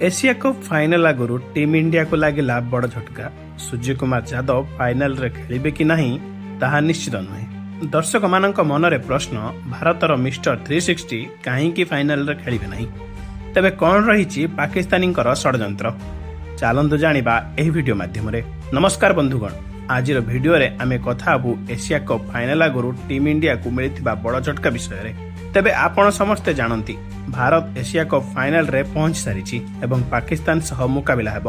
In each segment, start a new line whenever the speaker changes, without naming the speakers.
Asia cup final ଆଗରୁ team ଇଣ୍ଡିଆକୁ ଲାଗିଲା ବଡ଼ ଝଟକା। ସୂର୍ଯ୍ୟକୁମାର ଯାଦବ ଫାଇନାଲରେ ଖେଳିବେ କି ନାହିଁ, ତାହା ନିଶ୍ଚିତ ନୁହେଁ। ଦର୍ଶକମାନଙ୍କ ମନରେ ପ୍ରଶ୍ନ, ଭାରତର ମିଷ୍ଟର 360 କାହିଁକି ଫାଇନାଲରେ ଖେଳିବେ ନାହିଁ? ତେବେ କ'ଣ ରହିଛି ପାକିସ୍ତାନୀଙ୍କର ଷଡ଼ଯନ୍ତ୍ର? ଚାଲନ୍ତୁ ଜାଣିବା ଏହି ଭିଡିଓ ମାଧ୍ୟମରେ। ନମସ୍କାର ବନ୍ଧୁଗଣ, ଆଜିର ଭିଡିଓରେ ଆମେ କଥା ହେବୁ ଏସିଆ କପ୍ ଫାଇନାଲ ଆଗରୁ ଟିମ୍ ଇଣ୍ଡିଆକୁ ମିଳିଥିବା ବଡ଼ ଝଟକା ବିଷୟରେ। ତେବେ ଆପଣ ସମସ୍ତେ ଜାଣନ୍ତି, ଭାରତ ଏସିଆ କପ୍ ଫାଇନାଲରେ ପହଞ୍ଚି ସାରିଛି ଏବଂ ପାକିସ୍ତାନ ସହ ମୁକାବିଲା ହେବ।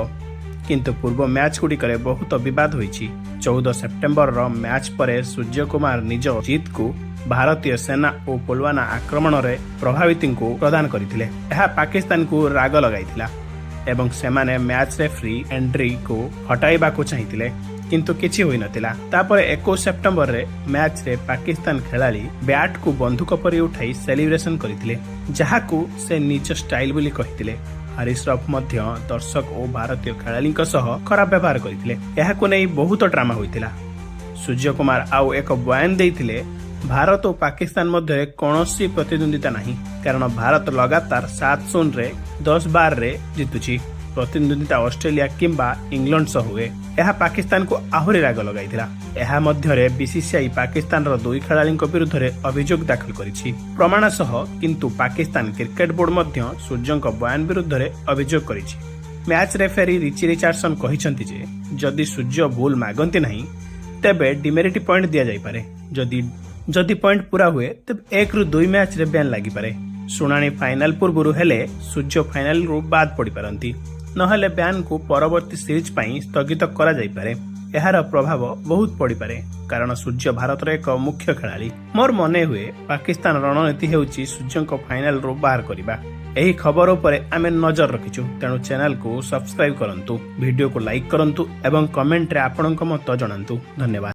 କିନ୍ତୁ ପୂର୍ବ ମ୍ୟାଚ୍ ଗୁଡ଼ିକରେ ବହୁତ ବିବାଦ ହୋଇଛି। 14 ସେପ୍ଟେମ୍ବରର ମ୍ୟାଚ୍ ପରେ ସୂର୍ଯ୍ୟକୁମାର ନିଜ ଜିତ୍କୁ ଭାରତୀୟ ସେନା ଓ ପୁଲୱାମା ଆକ୍ରମଣରେ ପ୍ରଭାବିତଙ୍କୁ ପ୍ରଦାନ କରିଥିଲେ। ଏହା ପାକିସ୍ତାନକୁ ରାଗ ଲଗାଇଥିଲା ଏବଂ ସେମାନେ ମ୍ୟାଚ୍ ରେଫ୍ରି ଏଣ୍ଡ୍ରିକୁ ହଟାଇବାକୁ ଚାହିଁଥିଲେ, କିନ୍ତୁ କିଛି ହୋଇନଥିଲା। ତାପରେ 21 ସେପ୍ଟେମ୍ବରରେ ମ୍ୟାଚ୍ରେ ପାକିସ୍ତାନ ଖେଳାଳି ବ୍ୟାଟ୍କୁ ବନ୍ଧୁକ ପରି ଉଠାଇ ସେଲିବ୍ରେସନ କରିଥିଲେ, ଯାହାକୁ ସେ ନିଜ ଷ୍ଟାଇଲ ବୋଲି କହିଥିଲେ। ହାରିସ୍ ରଫ୍ ମଧ୍ୟ ଦର୍ଶକ ଓ ଭାରତୀୟ ଖେଳାଳିଙ୍କ ସହ ଖରାପ ବ୍ୟବହାର କରିଥିଲେ। ଏହାକୁ ନେଇ ବହୁତ ଡ୍ରାମା ହୋଇଥିଲା। ସୂର୍ଯ୍ୟକୁମାର ଆଉ ଏକ ବୟାନ ଦେଇଥିଲେ, ଭାରତ ଓ ପାକିସ୍ତାନ ମଧ୍ୟରେ କୌଣସି ପ୍ରତିଦ୍ୱନ୍ଦିତା ନାହିଁ, କାରଣ ଭାରତ ଲଗାତାର 7-0ରେ 10 ବାରରେ ଜିତୁଛି। ପ୍ରତିଦ୍ୱନ୍ଦିତା ଅଷ୍ଟ୍ରେଲିଆ କିମ୍ବା ଇଂଲଣ୍ଡ ସହ ହୁଏ। ଏହା ପାକିସ୍ତାନକୁ ଆହୁରି ରାଗ ଲଗାଇଥିଲା। ଏହା ମଧ୍ୟରେ ବିସିସିଆଇ ପାକିସ୍ତାନର ଦୁଇ ଖେଳାଳିଙ୍କ ବିରୁଦ୍ଧରେ ଅଭିଯୋଗ ଦାଖଲ କରିଛି ପ୍ରମାଣ ସହ। କିନ୍ତୁ ପାକିସ୍ତାନ କ୍ରିକେଟ ବୋର୍ଡ ମଧ୍ୟ ସୂର୍ଯ୍ୟଙ୍କ ବୟାନ ବିରୁଦ୍ଧରେ ଅଭିଯୋଗ କରିଛି। ମ୍ୟାଚ୍ ରେଫେରି ରିଚି ରିଚାର୍ଡସନ୍ କହିଛନ୍ତି ଯେ ଯଦି ସୂର୍ଯ୍ୟ ଭୁଲ ମାଗନ୍ତି ନାହିଁ, ତେବେ ଡିମେରିଟ୍ ପଏଣ୍ଟ ଦିଆଯାଇପାରେ। ଯଦି ଯଦି ପଏଣ୍ଟ ପୁରା ହୁଏ, ତେବେ 1ରୁ 2 ମ୍ୟାଚ୍ରେ ବ୍ୟାନ୍ ଲାଗିପାରେ। ଶୁଣାଣି ଫାଇନାଲ ପୂର୍ବରୁ ହେଲେ ସୂର୍ଯ୍ୟ ଫାଇନାଲରୁ ବାଦ୍ ପଡ଼ିପାରନ୍ତି, ନହେଲେ ବ୍ୟାନ୍କୁ ପରବର୍ତ୍ତୀ ସିରିଜ୍ ପାଇଁ ସ୍ଥଗିତ କରାଯାଇପାରେ। ଏହାର ପ୍ରଭାବ ବହୁତ ପଡ଼ିପାରେ, କାରଣ ସୂର୍ଯ୍ୟ ଭାରତର ଏକ ମୁଖ୍ୟ ଖେଳାଳି। ମୋର ମନେ ହୁଏ, ପାକିସ୍ତାନ ରଣନୀତି ହେଉଛି ସୂର୍ଯ୍ୟଙ୍କ ଫାଇନାଲରୁ ବାହାର କରିବା। ଏହି ଖବର ଉପରେ ଆମେ ନଜର ରଖିଛୁ, ତେଣୁ ଚ୍ୟାନେଲକୁ ସବସ୍କ୍ରାଇବ କରନ୍ତୁ, ଭିଡିଓକୁ ଲାଇକ୍ କରନ୍ତୁ ଏବଂ କମେଣ୍ଟରେ ଆପଣଙ୍କ ମତ ଜଣାନ୍ତୁ। ଧନ୍ୟବାଦ।